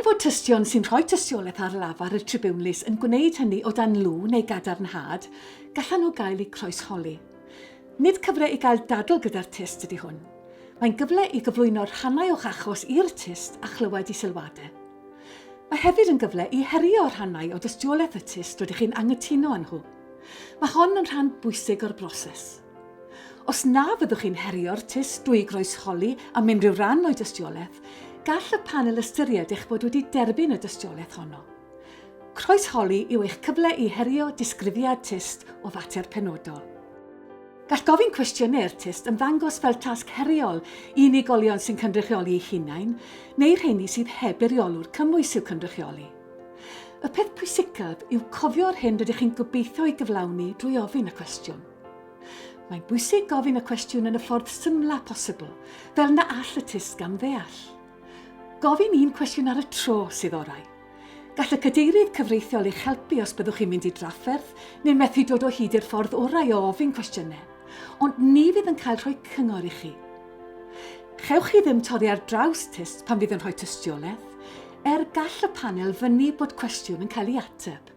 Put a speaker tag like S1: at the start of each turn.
S1: Gan fod tystion sy'n rhoi tystiolaeth ar lafar i'r tribiwnlys yn gwneud hynny o dan lw neu gadarnhad, gallan nhw gael eu croesholi. Nid cyfle i gael dadl gyda'r tyst ydy hwn. Mae'n gyfle i gyflwyno rhannau o'ch achos i'r tyst a chlywed ei sylwadau. Mae hefyd yn gyfle i herio rhannau o dystiolaeth y tyst rydych chi'n anghytuno â nhw. Mae hon yn rhan bwysig o'r broses. Os na fyddwch chi'n herio'r tyst drwy groesholi am unrhyw ran o'i dystiolaeth, gall y panel ystyried eich bod wedi derbyn y dystiolaeth honno. Croesholi yw eich cyfle i herio disgrifiad tyst o fater penodol. Gall gofyn cwestiynau i'r tyst ymddangos fel tasg heriol i unigolion sy'n cynrychioli eu hunain, neu'r rheini sydd heb eiriolwr cymwys i'w cynrychioli. Y peth pwysicaf yw cofio'r hyn rydych chi'n gobeithio ei gyflawni drwy ofyn y cwestiwn. Mae'n bwysig gofyn y cwestiwn yn y ffordd symla posibl, fel na all y tyst gamddeall. Gofyn un cwestiwn ar y tro sydd orau. Gall y cadeirydd cyfreithiol eich helpu os byddwch chi'n mynd i drafferth neu'n methu dod o hyd i'r ffordd orau o ofyn cwestiynau, ond ni fydd yn cael rhoi cyngor i chi. Chewch chi ddim torri ar draws tyst pan fydd yn rhoi tystiolaeth, er gall y panel fynnu bod cwestiwn yn cael ei ateb.